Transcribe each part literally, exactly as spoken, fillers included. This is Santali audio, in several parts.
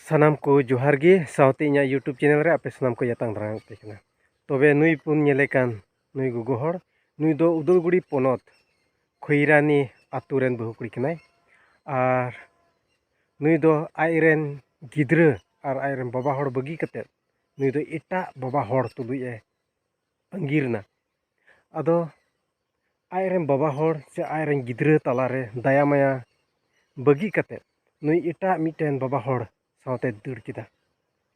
ᱥᱟᱱᱟᱢ ᱠᱚ ᱡᱚᱦᱟᱨ ᱜᱮ, ᱥᱟᱶᱛᱮ ᱤᱧᱟᱹᱜ YouTube channel ᱨᱮ ᱟᱯᱮ ᱥᱟᱱᱟᱢ ᱠᱚ ᱡᱟᱛᱟᱝ ᱫᱟᱨᱟᱢ ᱟᱯᱮ ᱠᱟᱱᱟ᱾ ᱛᱚᱵᱮ ᱱᱩᱭ ᱵᱚᱱ ᱧᱮᱞᱮ ᱠᱟᱱ ᱱᱩᱭ ᱜᱚᱜᱚ ᱦᱚᱲ, ᱱᱩᱭ ᱫᱚ ᱩᱫᱟᱞᱜᱩᱲᱤ ᱯᱚᱱᱚᱛ ᱠᱷᱚᱭᱨᱟᱱᱤ ᱟᱛᱳ ᱨᱮᱱ ᱵᱟᱹᱦᱩ ᱠᱩᱲᱤ ᱠᱟᱱᱟᱭ᱾ ᱟᱨ ᱱᱩᱭ ᱫᱚ ᱟᱡ ᱨᱮᱱ ᱜᱤᱫᱽᱨᱟᱹ ᱟᱨ ᱟᱡ ᱨᱮᱱ ᱵᱟᱵᱟ ᱦᱚᱲ ᱵᱟᱹᱜᱤ ᱠᱟᱛᱮᱫ ᱱᱩᱭ ᱫᱚ ᱮᱴᱟᱜ ᱵᱟᱵᱟ ᱦᱚᱲ ᱛᱩᱞᱩᱡ ᱮ ᱟᱺᱜᱤᱨ ᱮᱱᱟ᱾ ᱟᱫᱚ ᱟᱡ ᱨᱮᱱ ᱵᱟᱵᱟ ᱦᱚᱲ ᱥᱮ ᱟᱡ ᱨᱮᱱ ᱜᱤᱫᱽᱨᱟᱹ ᱛᱟᱞᱟᱨᱮ ᱫᱟᱭᱟ ᱢᱟᱭᱟ ᱵᱟᱹᱜᱤ ᱠᱟᱛᱮᱫ ᱱᱩᱭ ᱮᱴᱟᱜ ᱢᱤᱫᱴᱮᱱ ᱵᱟᱵᱟ ᱦᱚᱲ ᱥᱟᱶᱛᱮ ᱫᱟᱹᱲ ᱠᱮᱫᱟ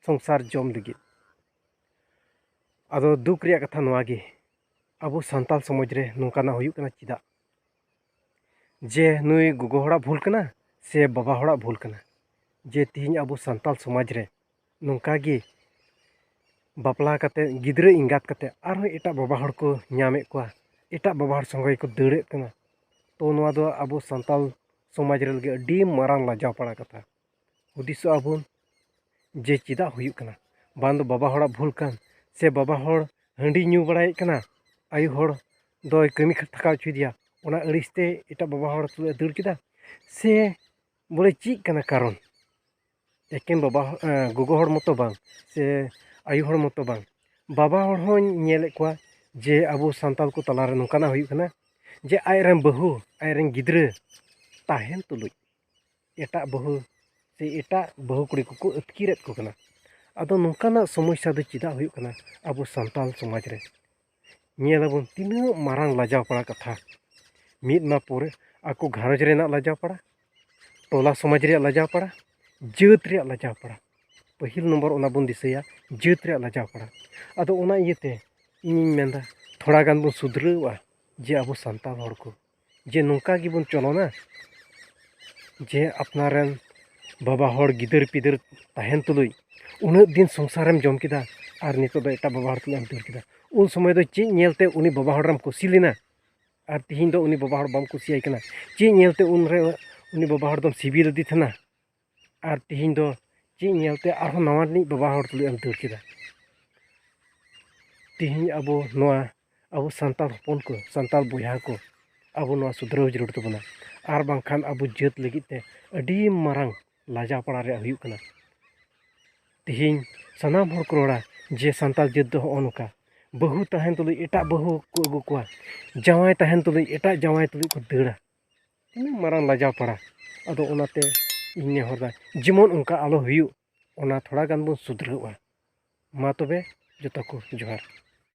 ᱥᱚᱝᱥᱟᱨ ᱡᱚᱢ ᱞᱟᱹᱜᱤᱫ᱾ ᱟᱫᱚ ᱫᱩᱠ ᱨᱮᱭᱟᱜ ᱠᱟᱛᱷᱟ ᱱᱚᱣᱟ ᱜᱮ, ᱟᱵᱚ ᱥᱟᱱᱛᱟᱲ ᱥᱚᱢᱟᱡᱽ ᱨᱮ ᱱᱚᱝᱠᱟᱱᱟᱜ ᱦᱩᱭᱩᱜ ᱠᱟᱱᱟ ᱪᱮᱫᱟᱜ? ᱡᱮ ᱱᱩᱭ ᱜᱚᱜᱚ ᱦᱚᱲᱟᱜ ᱵᱷᱩᱞ ᱠᱟᱱᱟ ᱥᱮ ᱵᱟᱵᱟ ᱦᱚᱲᱟᱜ ᱵᱷᱩᱞ ᱠᱟᱱᱟ? ᱡᱮ ᱛᱮᱦᱮᱧ ᱟᱵᱚ ᱥᱟᱱᱛᱟᱲ ᱥᱚᱢᱟᱡᱽ ᱨᱮ ᱱᱚᱝᱠᱟ ᱜᱮ ᱵᱟᱯᱞᱟ ᱠᱟᱛᱮ, ᱜᱤᱫᱽᱨᱟᱹ ᱮᱸᱜᱟᱛ ᱠᱟᱛᱮ ᱟᱨᱦᱚᱸ ᱮᱴᱟᱜ ᱵᱟᱵᱟ ᱦᱚᱲ ᱠᱚ ᱧᱟᱢᱮᱫ ᱠᱚᱣᱟ, ᱮᱴᱟᱜ ᱵᱟᱵᱟ ᱦᱚᱲ ᱥᱚᱸᱜᱮ ᱠᱚ ᱫᱟᱹᱲᱮᱫ ᱠᱟᱱᱟ᱾ ᱛᱚ ᱱᱚᱣᱟ ᱫᱚ ᱟᱵᱚ ᱥᱟᱱᱛᱟᱲ ᱥᱚᱢᱟᱡᱽ ᱨᱮ ᱞᱟᱹᱜᱤᱫ ᱟᱹᱰᱤ ᱢᱟᱨᱟᱝ ᱞᱟᱡᱟᱣ ᱯᱟᱲᱟ ᱠᱟᱛᱷᱟ᱾ ᱦᱩᱫᱤᱥᱚᱜᱼᱟ ᱵᱚᱱ ᱡᱮ ᱪᱮᱫᱟᱜ ᱦᱩᱭᱩᱜ ᱠᱟᱱᱟ? ᱵᱟᱝ ᱫᱚ ᱵᱟᱵᱟ ᱦᱚᱲᱟᱜ ᱵᱷᱩᱞ ᱠᱟᱱ, ᱥᱮ ᱵᱟᱵᱟ ᱦᱚᱲ ᱦᱟᱺᱰᱤ ᱧᱩ ᱵᱟᱲᱟᱭᱮᱫ ᱠᱟᱱᱟ, ᱟᱭᱳ ᱦᱚᱲ ᱫᱚᱭ ᱠᱟᱹᱢᱤ ᱠᱷᱟ-, ᱛᱷᱟᱠᱟᱣ ᱦᱚᱪᱚᱭᱮᱫᱮᱭᱟ, ᱚᱱᱟ ᱟᱹᱲᱤᱥ ᱛᱮ ᱮᱴᱟᱜ ᱵᱟᱵᱟ ᱦᱚᱲ ᱥᱟᱞᱟᱜ ᱮ ᱫᱟᱹᱲ ᱠᱮᱫᱟ? ᱥᱮ ᱵᱚᱞᱮ ᱪᱮᱫ ᱠᱟᱱᱟ ᱠᱟᱨᱚᱱ? ᱮᱠᱮᱱ ᱵᱟᱵᱟ ᱦᱚ-, ᱮᱸ, ᱜᱚᱜᱚ ᱦᱚᱲ ᱢᱚᱛᱚ ᱵᱟᱝ, ᱥᱮ ᱟᱭᱳ ᱦᱚᱲ ᱢᱚᱛᱚ ᱵᱟᱝ, ᱵᱟᱵᱟ ᱦᱚᱲ ᱦᱚᱸᱧ ᱧᱮᱞᱮᱫ ᱠᱚᱣᱟ ᱡᱮ ᱟᱵᱚ ᱥᱟᱱᱛᱟᱲ ᱠᱚ ᱛᱟᱞᱟᱨᱮ ᱱᱚᱝᱠᱟᱱᱟᱜ ᱦᱩᱭᱩᱜ ᱠᱟᱱᱟ ᱡᱮ ᱟᱡ ᱨᱮᱱ ᱵᱟᱹᱦᱩ, ᱟᱡ ᱨᱮᱱ ᱜᱤᱫᱽᱨᱟᱹ ᱛᱟᱦᱮᱱ ᱛᱩᱞᱩᱡ ᱮᱴᱟᱜ ᱵᱟᱹᱦᱩ ᱥᱮ ᱮᱴᱟᱜ ᱵᱟᱹᱦᱩ ᱠᱩᱲᱤ ᱠᱚᱠᱚ ᱟᱹᱛᱠᱤᱨᱮᱫ ᱠᱚ ᱠᱟᱱᱟ᱾ ᱟᱫᱚ ᱱᱚᱝᱠᱟᱱᱟᱜ ᱥᱚᱢᱚᱥᱥᱟ ᱫᱚ ᱪᱮᱫᱟᱜ ᱦᱩᱭᱩᱜ ᱠᱟᱱᱟ ᱟᱵᱚ ᱥᱟᱱᱛᱟᱲ ᱥᱚᱢᱟᱡᱽ ᱨᱮ? ᱧᱮᱞ ᱟᱵᱚᱱ ᱛᱤᱱᱟᱹᱜ ᱢᱟᱨᱟᱝ ᱞᱟᱡᱟᱣ ᱯᱟᱲᱟ ᱠᱟᱛᱷᱟ᱾ ᱢᱤᱫ ᱢᱟ ᱯᱩᱨᱟᱹ ᱟᱠᱚ ᱜᱷᱟᱨᱚᱸᱡᱽ ᱨᱮᱱᱟᱜ ᱞᱟᱡᱟᱣ ᱯᱟᱲᱟ, ᱴᱚᱞᱟ ᱥᱚᱢᱟᱡᱽ ᱨᱮᱭᱟᱜ ᱞᱟᱡᱟᱣ ᱯᱟᱲᱟ, ᱡᱟᱹᱛ ᱨᱮᱭᱟᱜ ᱞᱟᱡᱟᱣ ᱯᱟᱲᱟ᱾ ᱯᱟᱹᱦᱤᱞ ᱱᱚᱢᱵᱚᱨ ᱚᱱᱟ ᱵᱚᱱ ᱫᱤᱥᱟᱹᱭᱟ, ᱡᱟᱹᱛ ᱨᱮᱭᱟᱜ ᱞᱟᱡᱟᱣ ᱯᱟᱲᱟ᱾ ᱟᱫᱚ ᱚᱱᱟ ᱤᱭᱟᱹᱛᱮ ᱤᱧᱤᱧ ᱢᱮᱱᱫᱟ, ᱛᱷᱚᱲᱟ ᱜᱟᱱ ᱵᱚᱱ ᱥᱩᱫᱷᱨᱟᱹᱣᱟ ᱡᱮ ᱟᱵᱚ ᱥᱟᱱᱛᱟᱲ ᱦᱚᱲ ᱠᱚ ᱡᱮ ᱱᱚᱝᱠᱟ ᱜᱮᱵᱚᱱ ᱪᱚᱞᱚᱱᱟ, ᱡᱮ ᱟᱯᱱᱟᱨ ᱨᱮᱱ ᱵᱟᱵᱟ ᱦᱚᱲ ᱜᱤᱫᱟᱹᱨ ᱯᱤᱫᱟᱹᱨ ᱛᱟᱦᱮᱱ ᱛᱩᱞᱩᱡ ᱩᱱᱟᱹᱜ ᱫᱤᱱ ᱥᱚᱝᱥᱟᱨᱮᱢ ᱡᱚᱢ ᱠᱮᱫᱟ ᱟᱨ ᱱᱤᱛᱚᱜ ᱫᱚ ᱮᱴᱟᱜ ᱵᱟᱵᱟ ᱦᱚᱲ ᱛᱩᱞᱩᱡ ᱮᱢ ᱫᱟᱹᱲ ᱠᱮᱫᱟ᱾ ᱩᱱ ᱥᱚᱢᱚᱭ ᱫᱚ ᱪᱮᱫ ᱧᱮᱞᱛᱮ ᱩᱱᱤ ᱵᱟᱵᱟ ᱦᱚᱲ ᱨᱮᱢ ᱠᱩᱥᱤ ᱞᱮᱱᱟ? ᱟᱨ ᱛᱤᱦᱤᱧ ᱫᱚ ᱩᱱᱤ ᱵᱟᱵᱟ ᱦᱚᱲ ᱵᱟᱢ ᱠᱩᱥᱤᱭᱟᱭ ᱠᱟᱱᱟ? ᱪᱮᱫ ᱧᱮᱞᱛᱮ ᱩᱱᱨᱮ ᱩᱱᱤ ᱵᱟᱵᱟ ᱦᱚᱲ ᱫᱚᱢ ᱥᱤᱵᱤᱞ ᱟᱫᱮ ᱛᱟᱦᱮᱱᱟ? ᱟᱨ ᱛᱤᱦᱤᱧ ᱫᱚ ᱪᱮᱫ ᱧᱮᱞᱛᱮ ᱟᱨᱦᱚᱸ ᱱᱟᱣᱟ ᱨᱤᱱᱤᱡ ᱵᱟᱵᱟ ᱦᱚᱲ ᱛᱩᱞᱩᱡ ᱮᱢ ᱫᱟᱹᱲ ᱠᱮᱫᱟ? ᱛᱤᱦᱤᱧ ᱟᱵᱚ ᱱᱚᱣᱟ, ᱟᱵᱚ ᱥᱟᱱᱛᱟᱲ ᱦᱚᱯᱚᱱ ᱠᱚ, ᱥᱟᱱᱛᱟᱲ ᱵᱚᱭᱦᱟ ᱠᱚ, ᱟᱵᱚ ᱱᱚᱣᱟ ᱥᱩᱫᱷᱨᱟᱹᱣ ᱡᱟᱹᱨᱩᱲ ᱛᱟᱵᱚᱱᱟ᱾ ᱟᱨ ᱵᱟᱝᱠᱷᱟᱱ ᱟᱵᱚ ᱡᱟᱹᱛ ᱞᱟᱹᱜᱤᱫ ᱛᱮ ᱟᱹᱰᱤ ᱢᱟᱨᱟᱝ ᱞᱟᱡᱟᱣ ᱯᱟᱲᱟ ᱨᱮᱭᱟᱜ ᱦᱩᱭᱩᱜ ᱠᱟᱱᱟ᱾ ᱛᱮᱦᱮᱧ ᱥᱟᱱᱟᱢ ᱦᱚᱲ ᱠᱚ ᱨᱚᱲᱟ ᱡᱮ ᱥᱟᱱᱛᱟᱲ ᱡᱟᱹᱛ ᱫᱚ ᱦᱚᱸᱜᱼᱚ ᱱᱚᱝᱠᱟ, ᱵᱟᱹᱦᱩ ᱛᱟᱦᱮᱱ ᱛᱩᱞᱩᱡ ᱮᱴᱟᱜ ᱵᱟᱹᱦᱩ ᱠᱚ ᱟᱹᱜᱩ ᱠᱚᱣᱟ, ᱡᱟᱶᱟᱭ ᱛᱟᱦᱮᱱ ᱛᱩᱞᱩᱡ ᱮᱴᱟᱜ ᱡᱟᱶᱟᱭ ᱛᱩᱞᱩᱡ ᱠᱚ ᱫᱟᱹᱲᱟ᱾ ᱛᱤᱱᱟᱹᱜ ᱢᱟᱨᱟᱝ ᱞᱟᱡᱟᱣ ᱯᱟᱲᱟ᱾ ᱟᱫᱚ ᱚᱱᱟᱛᱮ ᱤᱧ ᱱᱮᱦᱚᱨ ᱫᱟ ᱡᱮᱢᱚᱱ ᱚᱱᱠᱟ ᱟᱞᱚ ᱦᱩᱭᱩᱜ, ᱚᱱᱟ ᱛᱷᱚᱲᱟ ᱜᱟᱱ ᱵᱚᱱ ᱥᱩᱫᱷᱨᱟᱹᱜᱼᱟ᱾ ᱢᱟ ᱛᱚᱵᱮ ᱡᱚᱛᱚ ᱠᱚ ᱡᱚᱦᱟᱨ᱾